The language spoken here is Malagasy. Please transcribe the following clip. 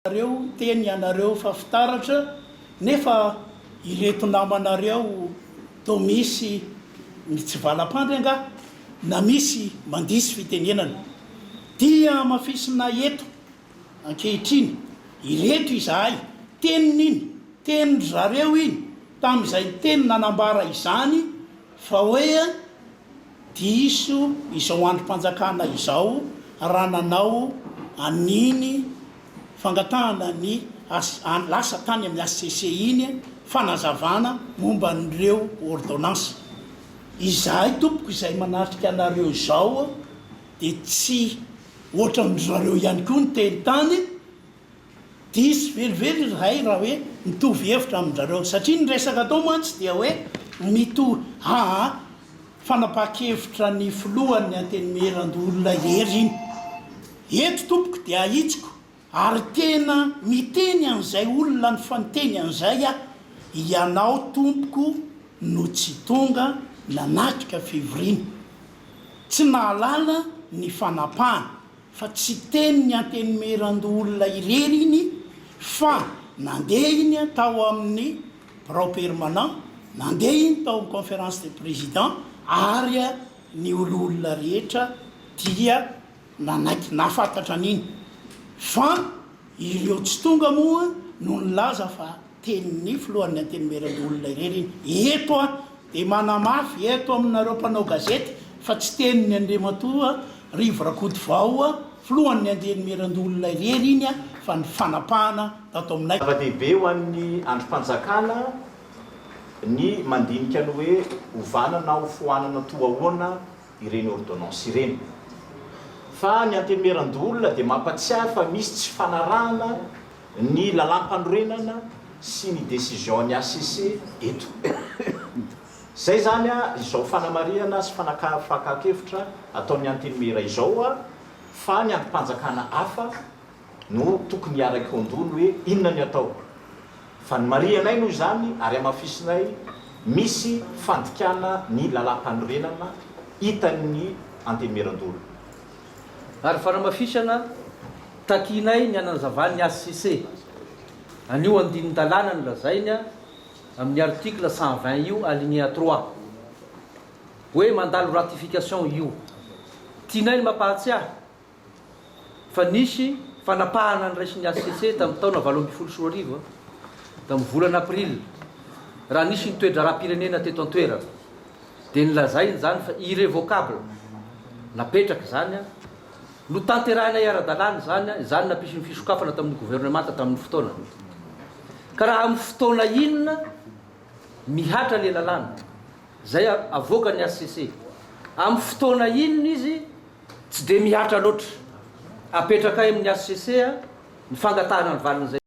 ianareo, niteny ianareo fa fitaratra, nefa ireto namanareo toa misy mitsivalam-pandry angaha na misy mandiso fitenenana. Dia hamafisina eto ankehitriny, ireto izahay, teniny iny, tenin-dry zareo iny, tamin'izay niteny nanambara izany fa hoe diso izao andrim-panjakana izao raha nanao an'iny fangatahana ny lasa tany amin'ny HCC iny fanazavana momba an'ireo ordonnance. Izahay tompoko izay manatrika anareo izao dia tsy ohatran-dry zareo ihany koa niteny tany, diso velively izahay raha hoe mitovy hevitra amin-dry zareo satria ny resaka atao mantsy dia hoe mito aa fanapahan-kevitra ny filohan'ny antenimierandoholona Hery iny. Eto tompoko dia ahitsiko ary tena miteny an'izay olona nifaniteny an'izay aho, ianao tompoko no tsy tonga nanatrika fivoriana. Tsy nahalala ny fanapahana fa tsy tenin'ny Antenimierandoholona irery iny fa nandeha iny tao amin'ny birao permanent, nandeha iny tao amin'ny conférence des présidents ary ny oloolona rehetra dia nanaiky nahafantatra an'iny fa ireo tsy tonga moa no nilaza fa tenin'ny filohan'ny Antenimierandoholona irery iny. Eto aho dia manamafy eto aminareo mpanao gazety fa tsy tenin'ny Andriamatoa Rivo Rakotovao filohan'ny Antenimierandoholona irery iny fa ny fanapahana tato aminay. Zava-dehibe ho an'ny andrim-panjakana ny mandinika ny hoe ovana na hofoanana toa ahoana ireny ordonnance ireny. Fa ny Antenimierandoholona dia mampatsiahy fa misy tsy fanarahana ny lalàmpanorenana sy ny décision an'ny HCC eto. Izay izany izao fanamarihana sy fanakafakan-kevitra ataon'ny Antenimiera izao fa ny andrim-panjakana hafa no tokony hiara-kihon-doha ny hoe inona ny atao. Fa ny marihanay noho izany ary hamafisinay misy fandikana ny lalàmpanorenana hitan'ny Antenimierandoholona. Ary fanamafisana, takianay ny hanazavan'ny HCC an'io andinin-dalàna nolazainy amin'ny article 120 io alinéa trois hoe mandalo ratification io. Tianay ny mampahatsiahy fa nisy fanapahana noraisin'ny HCC tamin'ny taona 2018, tamin'ny volana aprily, raha nisy ny toe-draharaham-pirenena teto an-toerana, dia nolazainy izany fa irrévocable, napetraka izany, notanterahinay ara-dalàna izany, izany nampisy ny fisokafana tamin'ny governemanta tamin'ny fotoana. Ka raha amin'ny fotoana inona mihatra ilay lalàna, izay avoakan'ny HCC, amin'ny fotoana inona izy Tsy dia mihatra loatra. Apetrakay amin'ny HCC ny fangatahana ny valin'izay.